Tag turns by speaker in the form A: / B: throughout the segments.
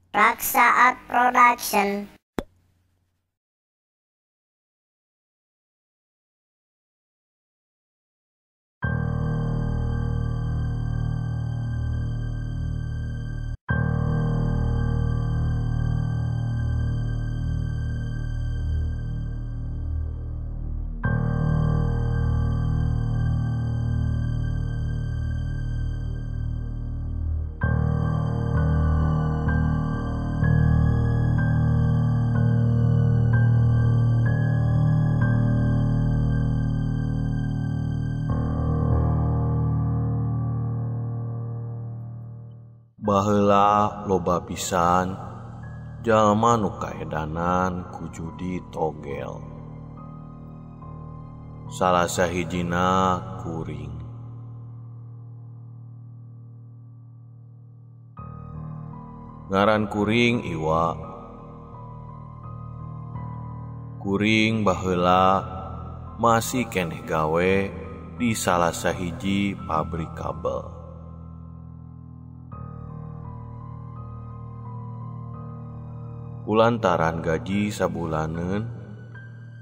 A: Raksa Art Production.
B: Baheula loba pisan jalma nu kaedanan ku judi togel. Salah sahijina kuring. Ngaran kuring Iwa. Kuring baheula masih keneh gawe di salah sahiji pabrik kabel. Kulantaran gaji sabulaneun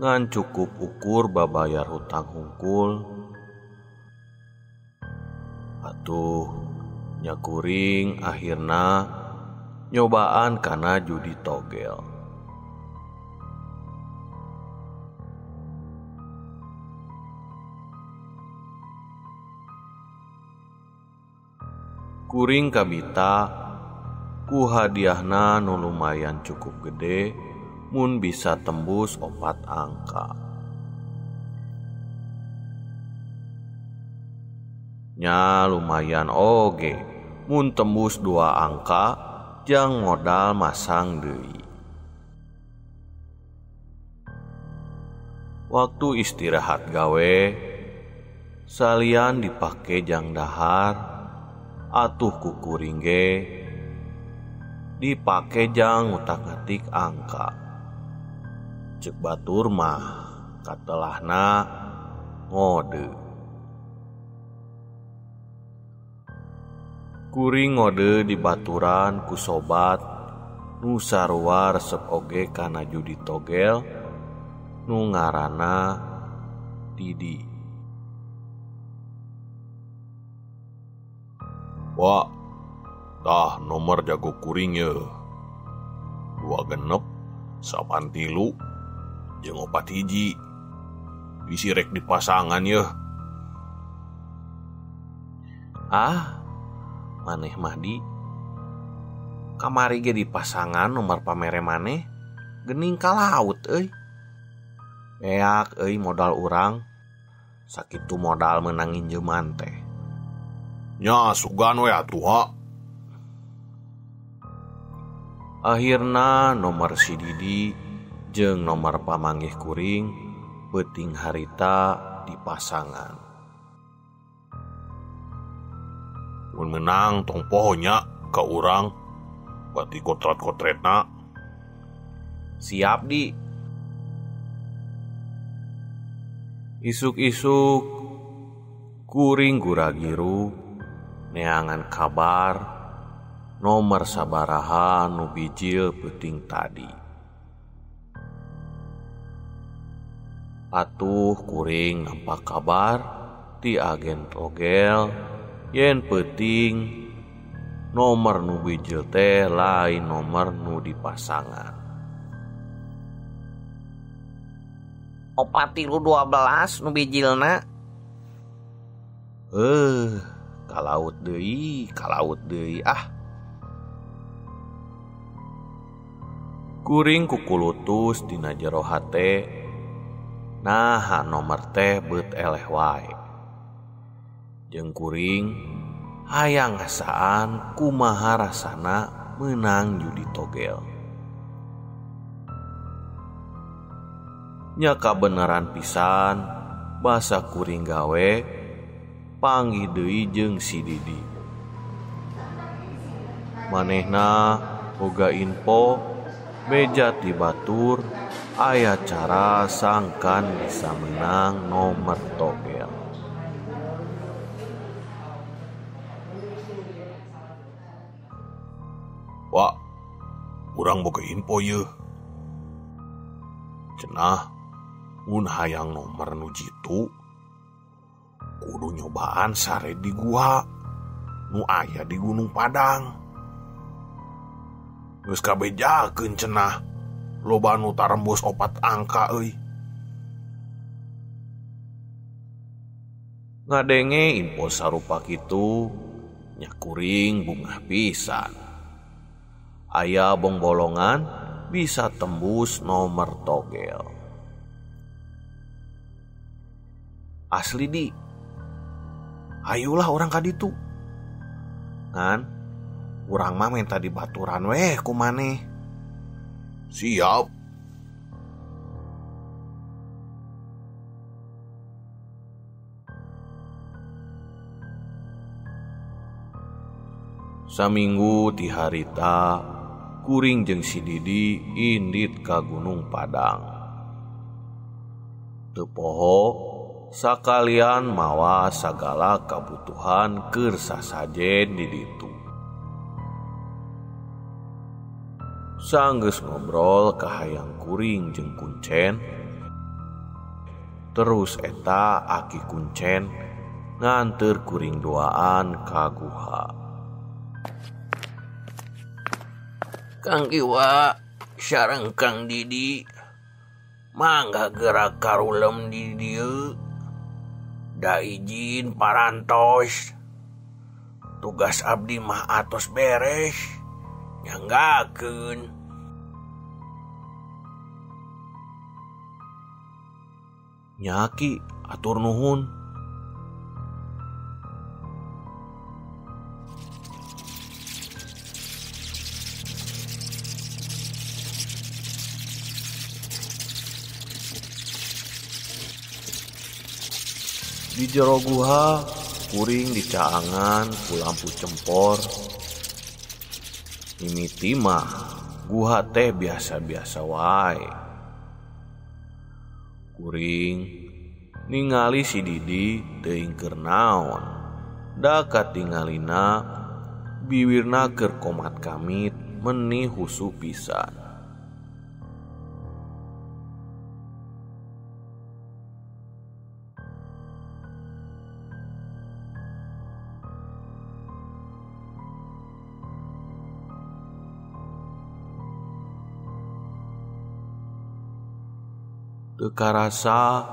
B: ngan cukup ukur babayar hutang hungkul, atuh nya kuring akhirna nyobaan kana judi togel. Kuring kabita ku hadiahna nu lumayan cukup gede mun bisa tembus 4 angka. Nya lumayan oge mun tembus 2 angka jang modal masang deui. Waktu istirahat gawe salian dipake jang dahar, atuh ku kuring ge dipake jang ngutak-ngatik angka. Ceuk batur mah katelahna ngode. Kuring ngode dibaturan ku sobat nu sarua resep oge kana judi togel nu ngaranna Didi.
C: Wah, tah nomor jago kuring ye. 2 genep, 9 3, jeung 4 hiji. Bisi rek di pasangan ye.
B: Ah, maneh mah di. Kamari ge di pasangan nomor pamere maneh geuning ka laut euy. Beak euy modal urang. Sakitu modal meunang nginjeman teh.
C: Nya sugan we atuh ha.
B: Akhirna nomor si Didi jeung nomor pamanggih kuring beuting harita di pasangan.
C: Mun menang tong poho nya ka urang bati kotrat-kotretna.
B: Siap di. Isuk-isuk kuring gura-giru neangan kabar nomor sabaraha nu bijil peuting tadi. Atuh kuring nampak kabar ti agen togel yen peuting nomor nu bijil teh lain nomor nu dipasangan.
D: 4 3 12 nu bijilna.
B: Kalaut deui ah. Kuring kukulutus dina jero hate, naha nomor teh beut eleh wae. Jeung kuring hayang ngasaan kumaha rasana meunang judi togel. Nya kabeneran pisan basa kuring gawe panggih deui jeung si Didi. Manehna boga info beja ti batur aya cara sangkan bisa menang nomor togel.
C: Wah, Urang boga info yeuh. Cenah mun hayang nomor nu jitu kudu nyobaan sare di gua nu aya di Gunung Padang. Geus kabejakeun cenah loba nu tarembus 4 angka euy.
B: Ngadenge info sarupa kitu nya kuring bungah pisan. Aya bongbolongan bisa tembus nomor togel. Asli di, hayulah orang kaditu. Ngan, urang mah minta dibaturan weh ku maneh.
C: Siap.
B: Saminggu ti harita kuring jeung si Didi indit ka Gunung Padang. Teu poho sakalian mawa sagala kabutuhan keur sasajen di ditu. Sanggeus ngobrol kahayang kuring jeung kuncen. Terus eta aki kuncen nganteur kuring duaan ka guha.
D: Kang Iwa sareng Kang Didi mangga gerak karulem di dieu. Da izin parantos. Tugas abdi mah atos beres. Nyanggakeun.
B: Nya Ki, atur nuhun. Di jero guha kuring dicaangan ku lampu cempor. Mimiti mah guha teh biasa-biasa wae. Kuring ningali si Didi teuing keur naon. Da katingalina biwirna keur komat kamit meni husu pisan. Teu karasa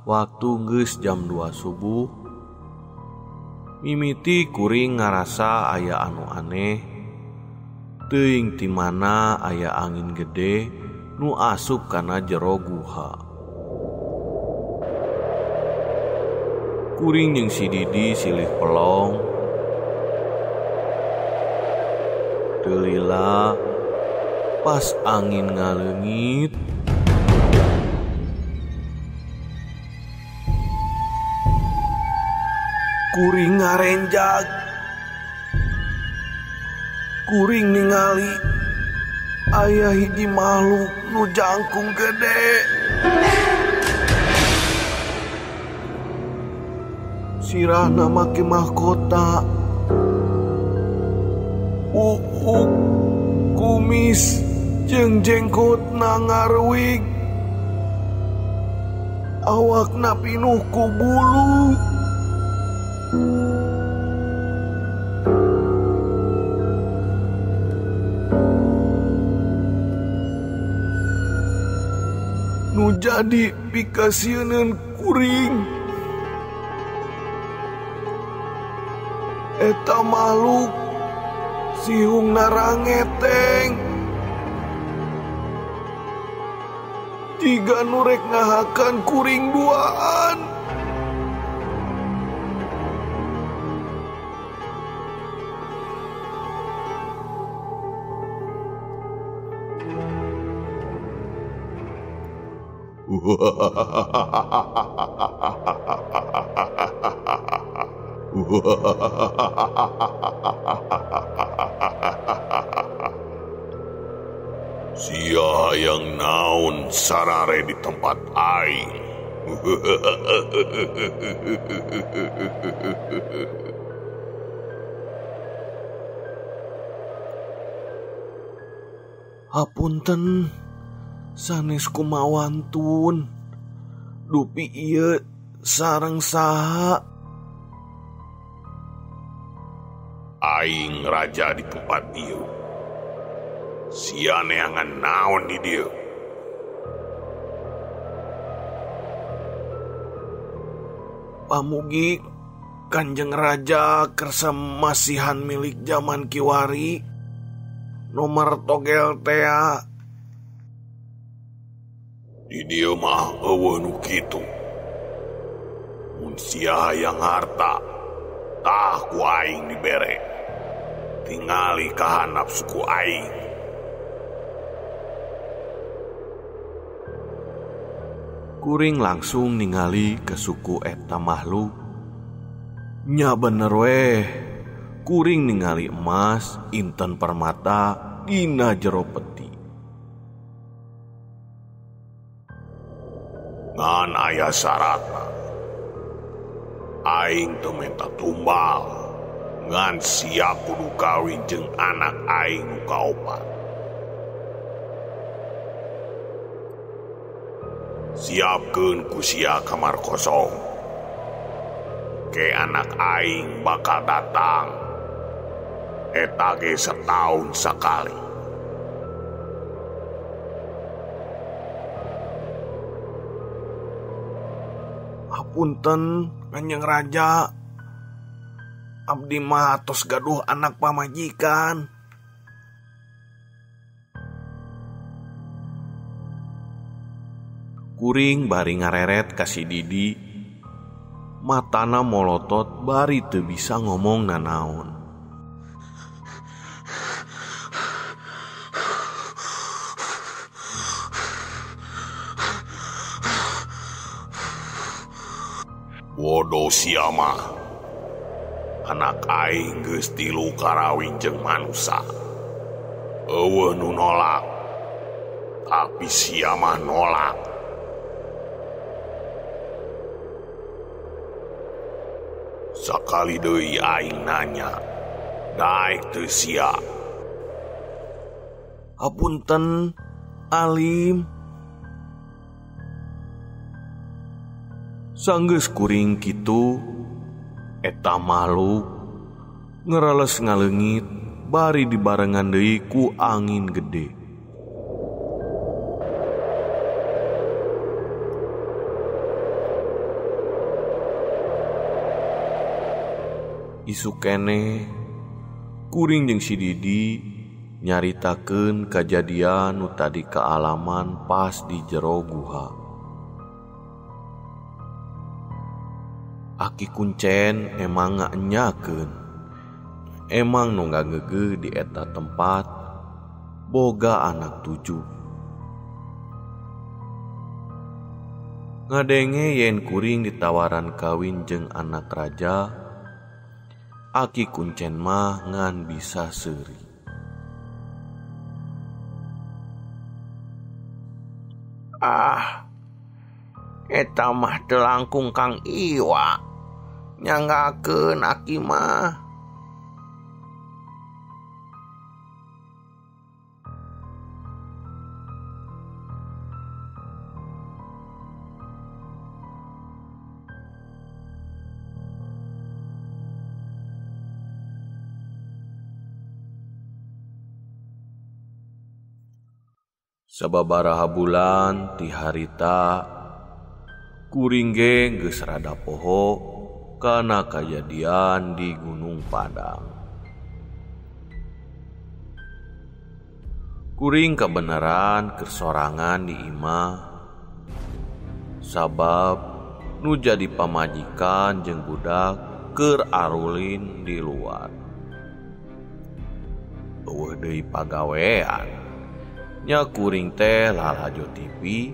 B: waktu geus jam 2 subuh. Mimiti kuring ngarasa aya anu aneh. Teuing ti mana aya angin gede nu asup kana jero guha. Kuring jeung si Didi silih pelong. Teu lila pas angin ngaleungit, kuring ngarenjag. Kuring ningali aya hiji makhluk nu jangkung gede. Sirahna make mahkota, uuk, kumis jeung jengkotna ngaruwig. Awakna pinuh ku bulu. Nu jadi pikasieuneun kuring. Eta makhluk sihung narangeteng. Jiga nu rek ngahakan kuring duaan.
C: Sia yang naon sarare di tempat aing.
B: Hapunten sanes kumawantun dupi ieu sareng saha?
C: Aing raja di tempat ieu. Sia neangan naon di dieu?
B: Pamugi Kanjeng Raja kersa masihan milik zaman kiwari nomor togel tea.
C: Di dieu mah eueuh nu kitu. Mun sia hayang harta, tah ku aing dibere. Tingali kahanap suku aing.
B: Kuring langsung ningali ke suku eta makhluk. Nya bener weh, kuring ningali emas intan permata dina jero peti.
C: Ngan aya syaratna. Aing teu menta tumbal, ngan sia kudu kawin jeung anak aing nu kaopat. Siapkeun ku sia kamar kosong. Ke anak aing bakal datang. Eta ge setahun sekali.
B: Hapunten Kanjeng Raja, abdi mah tos gaduh anak pamajikan. Kuring bari ngareret ka si Didi. Matana molotot bari teu bisa ngomong nanaon.
C: Bodoh sia mah. Anak aing geus tilu karawin jeung manusa. Eueuh nu nolak. Tapi sia mah nolak. Sakali deui aing nanya, daek teu sia?
B: Hapunten alim. Sanggeus kuring kitu, eta makhluk ngereles ngaleungit bari dibarengan deui ku angin gede. Isuk keneh kuring jeung si Didi nyaritakeun kajadian nu tadi kaalaman pas di jero guha. Aki kuncen emang ngaenyakeun. Emang nu ngagegeuh di eta tempat boga anak 7. Ngadenge yen kuring ditawaran kawin jeung anak raja, aki kuncen mah ngan bisa seuri.
D: Ah, eta mah teu langkung Kang Iwa. Nyanggakeun aki mah.
B: Sababaraha bulan ti harita kuring ge geus rada poho kana kajadian di Gunung Padang. Kuring kebenaran kesorangan di imah, sabab nu jadi pamajikan jeung budak keur arulin di luar. Eueuh deui pagawean. Nya kuring teh lalajo TV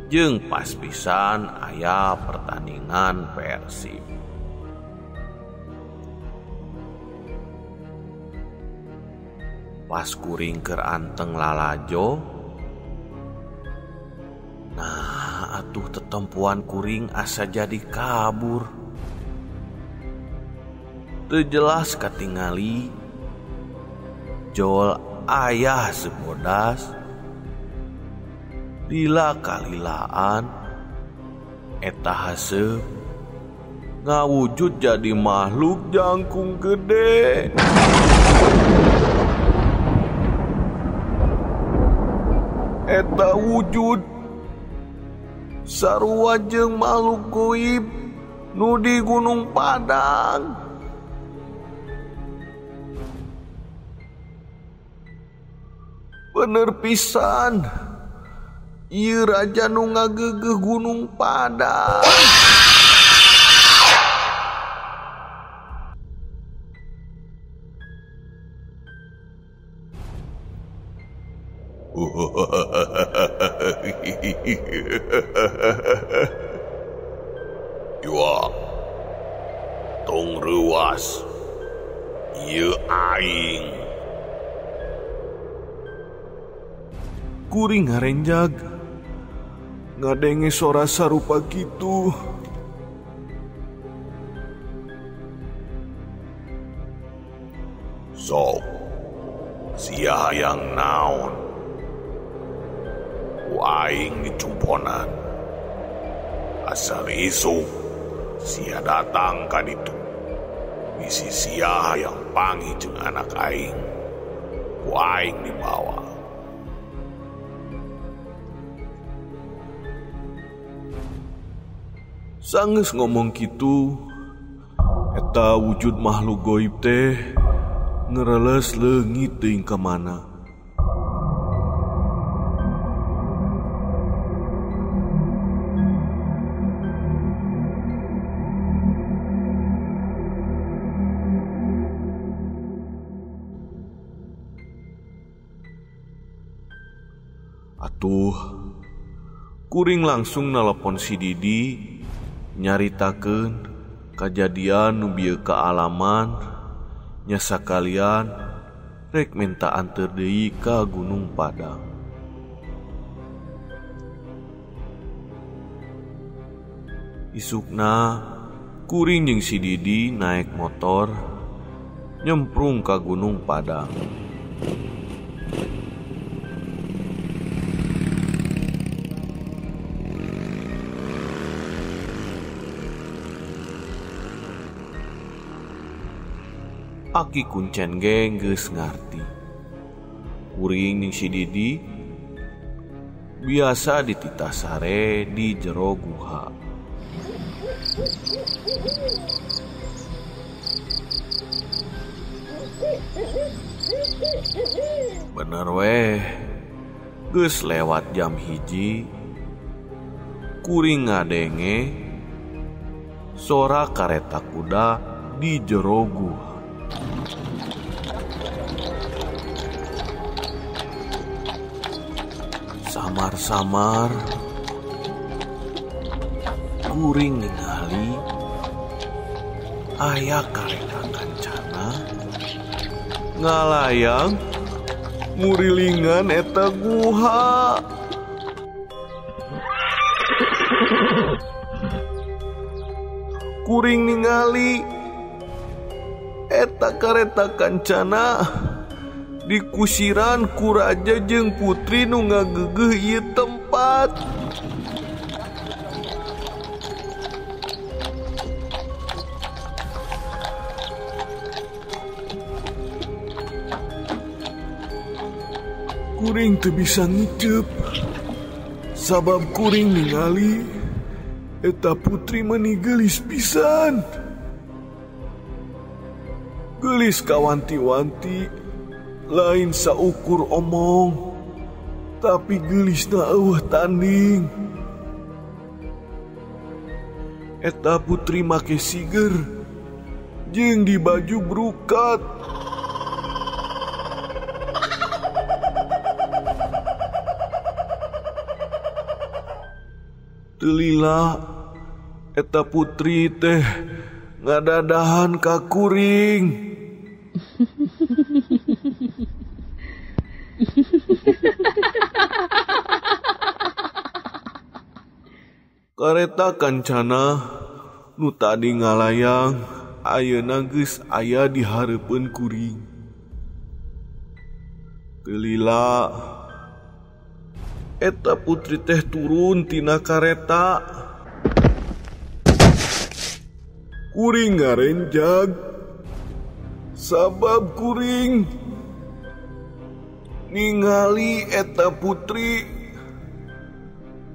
B: jeung pas pisan aya pertandingan Persib. Pas kuring keur anteng lalajo, nah atuh tetempuan kuring asa jadi kabur. Teu jelas katingali jol Aya haseup bodas. Lila kalilaan eta haseup ngawujud jadi makhluk jangkung gede. Eta wujud sarua jeung makhluk goib nu di Gunung Padang. Bener pisan, ieu raja nu ngageugeuh Gunung Padang.
C: Iwa, tong reuas, ieu aing.
B: Kuring ngarenjag ngadenge sora sarupa kitu.
C: Sok, sia hayang naon? Ku aing dicumponan. Asal isuk sia datang ka ditu. Bisi sia hayang panggih jeung anak aing. Ku aing dibawa.
B: Sanggeus ngomong kitu, eta wujud makhluk goib teh ngereles leungit teuing ka mana. Atuh, kuring langsung nelpon si Didi nyaritakeun kajadian nu bieu kaalaman nya sakalian rek minta anteur deui ka Gunung Padang. Isukna kuring jeung si Didi naek motor nyemprung ka Gunung Padang. Aki kuncen ge geus ngarti. Kuring jeung si Didi biasa dititah sare di jero guha. Bener weh, geus lewat jam 1, kuring ngadenge sora kareta kuda di jero guha. Samar-samar kuring ningali aya kareta kancana ngalayang murilingan eta guha. Kuring ningali eta kareta kancana dikusiran ku raja jeung putri nu ngageugeuh ieu tempat. Kuring teu bisa ngiceup sabab kuring ningali eta putri meni geulis pisan. Geulis kawanti-wanti, lain saukur omong, tapi geulisna eueuh tanding. Eta putri make siger jeung di baju brukat. Teu lila eta putri teh ngadadahan ka kuring. Kareta kancana nu tadi ngalayang ayeuna geus aya di hareupeun kuring.
C: Teu lila eta putri teh turun tina kareta. Kuring ngarenjag sabab kuring ningali eta putri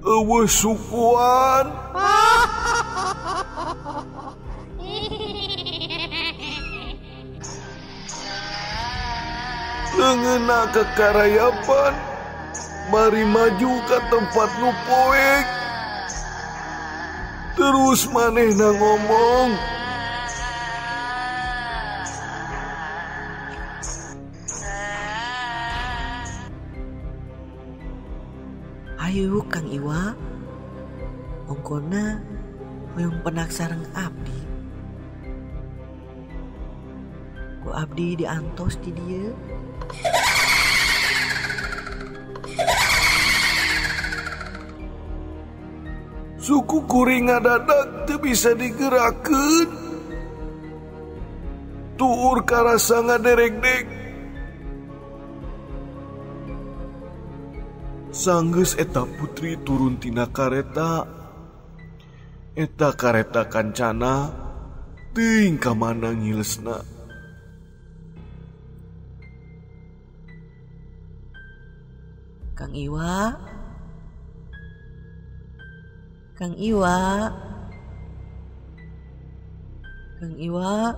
C: eueuh sukuan. Leungeunna kakarayapan bari maju ka tempat nu poek. Terus manehna ngomong,
E: Hayu Kang Iwa, ongkona hoyong penak sareng abdi. Ku abdi diantos di dieu.
C: Suku kuring ngadadak teu bisa digerakkeun. Tuur karasa ngaderegdeg. Sanggeus eta putri turun tina kareta. Eta kareta kancana teuing ka mana ngilesna.
E: Kang Iwa, Kang Iwa, Kang Iwa.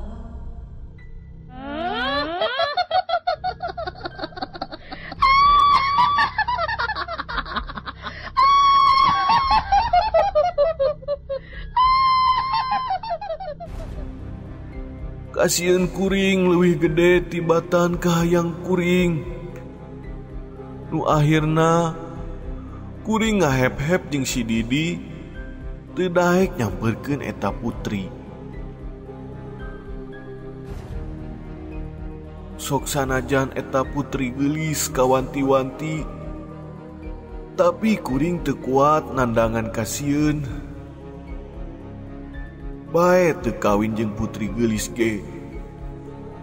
C: Kasieun kuring leuwih gede tibatan kahayang kuring. Nu akhirna kuring ngahep-hep jeung si Didi teu daek nyamperkeun eta putri. Sok sanajan eta putri geulis kawanti-wanti, tapi kuring teu kuat nandangan kasieun. Bae teu kawin jeung putri geulis ge.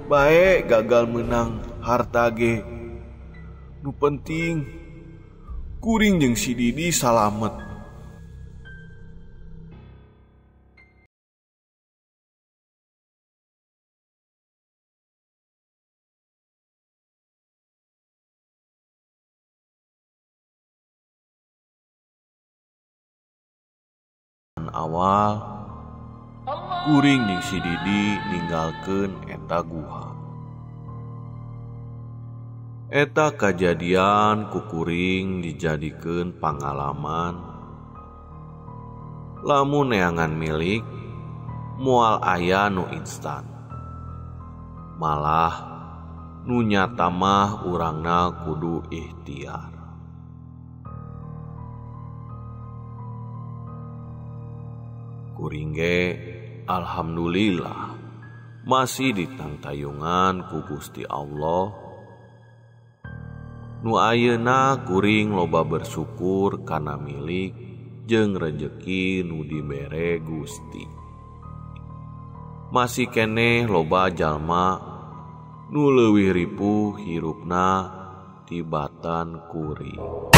C: Bae gagal menang harta ge. Nu penting kuring jeung si Didi salamet. Awal kuring jeung si Didi ninggalkeun eta guha. Eta kajadian ku kuring dijadikeun pangalaman. Lamun neangan milik moal aya nu instan. Malah nu nyata mah urangna kudu ikhtiar. Kuring ge alhamdulillah masih ditangtayungan ku Gusti Allah. Nu ayeuna kuring loba bersyukur kana milik jeung rejeki nu dibere Gusti. Masih keneh loba jalma nu leuwih ripuh hirupna tibatan kuring.